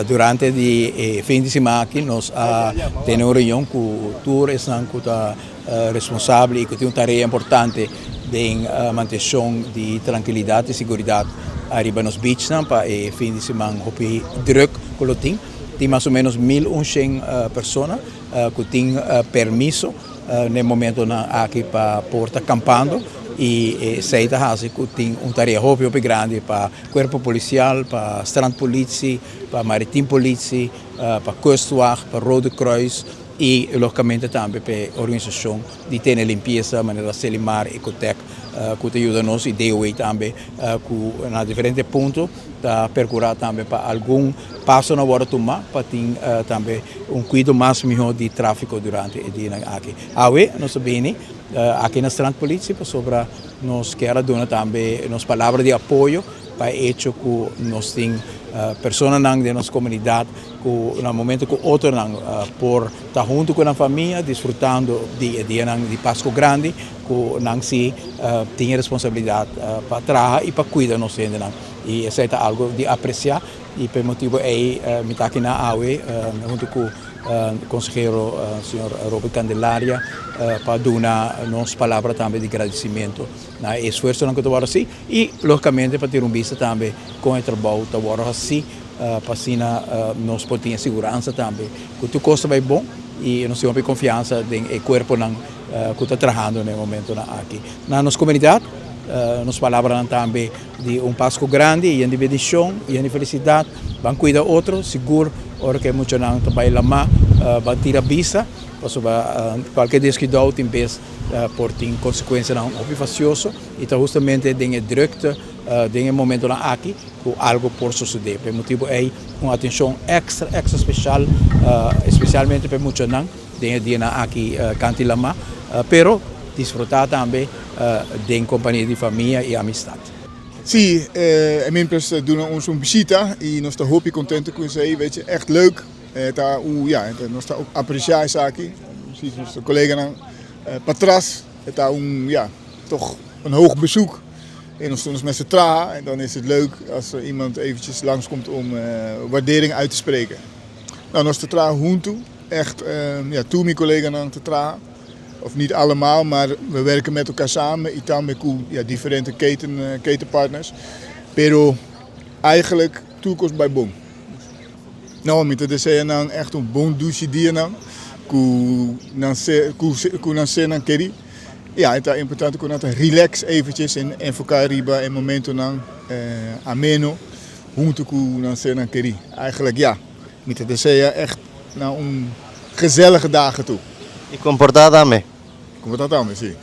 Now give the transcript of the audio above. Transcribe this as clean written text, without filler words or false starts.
Durante di e fin di siman aki nos a tene un reunion ku tur esnan ku ta responsabel i ku tin un tarea importante den mantenshon di trankilidat i siguridat ariba nos beachnan pa e fin di siman hopi druk ku lo tin. Tin mas o menos 1100 persona ku tin permiso na e momentonan aki pa por ta kampando i esei ta hasi ku tin un tarea hopi hopi grandi pa Cuerpo Policial, pa Strandpolitie, pa Maritiem Politie, pa Kustwacht, pa Rode Kruis y logicamente tambe pa e organisacion di tene limpieza manera Selimar, Ecotec cu ta yuda nos y DOW tambe cu na diferente punto ta percura tambe pa algun pasonan wordo tuma pa tin tambe un cuido mas miho di trafico durante e dianan aki. Awe nos ta bini aki na Strandpolitie pasobra Nos kier a duna tambe nos palabra di apoyo pa e hecho ku nos tin personanan den nos komunidat ku na momento ku otronan por ta huntu ku nan famia disfrutando di e dianan di Pasku Grandi ku nan si tin e responsabilidat pa traha i pa kuida nos hendenan i esei ta algu di apresiá i pa e motibu ei mi ta aki na awe huntu ku Konsehero señor Robert Candelaria pa duna nos palabra tambe di gradisimentu na e esfuersonan ku ta wòrdu hasi i lógikamente pa tira un bista tambe kon e trabou ta wòrdu hasi pa asina nos por tin e siguransa tambe ku tur kos ta bai bon i nos tin hopi konfiansa den e kuerponan ku ta trahando na e momentonan aki. Na nos komunidat nos palabranan tambe Di un Pasku grandi, yen di bendishon, yen di felisidat. Ban kuida otro, sigur ora ku e muchanan ta bai lamá, ban tira bisa, pasobra kualke deskidou tin bes por tin konsekuensianan hopi fasioso i ta hustamente den e drukte, den e momentonan aki ku algu por sosodé. Pa e motibu ei un atenshon èkstra, èkstra speshal, espesialmente pa e muchanan den e dianan aki kanti lamá, pero disfrutá tambe den kompania di famia i amistat. Sí, e Minpers duna ons un bishita i nos ta hopi kontento ku esei, weet je, echt leuk. Ta un, ja, nos ta apresiá esaki, si nos koleganan patras, e ta un, ja, toch een hoog bezoek. I nos nos mester traha en dan is het leuk als er iemand eventjes langskomt om waardering uit te spreken. Nou, nos ta traha huntu, echt, ja, tur mi koleganan ta traha. Of niet allemaal, maar we werken met elkaar samen y tambe cu ja, diferente keten, ketenpartners. Pero eigenlijk tur cos bay bon. No, mi ta desea nan echt un bon dushi dianan cu nan ser, cu, cu nan sernan keri. Ja, e ta importante cu nan ta relax eventjes en enfoca riba e momentonan eh, ameno hunto cu nan sernan keri. Eigenlijk ja, mi ta desea echt na un gezellige dagen toe. I komportá tambe. Komportá tambe, si.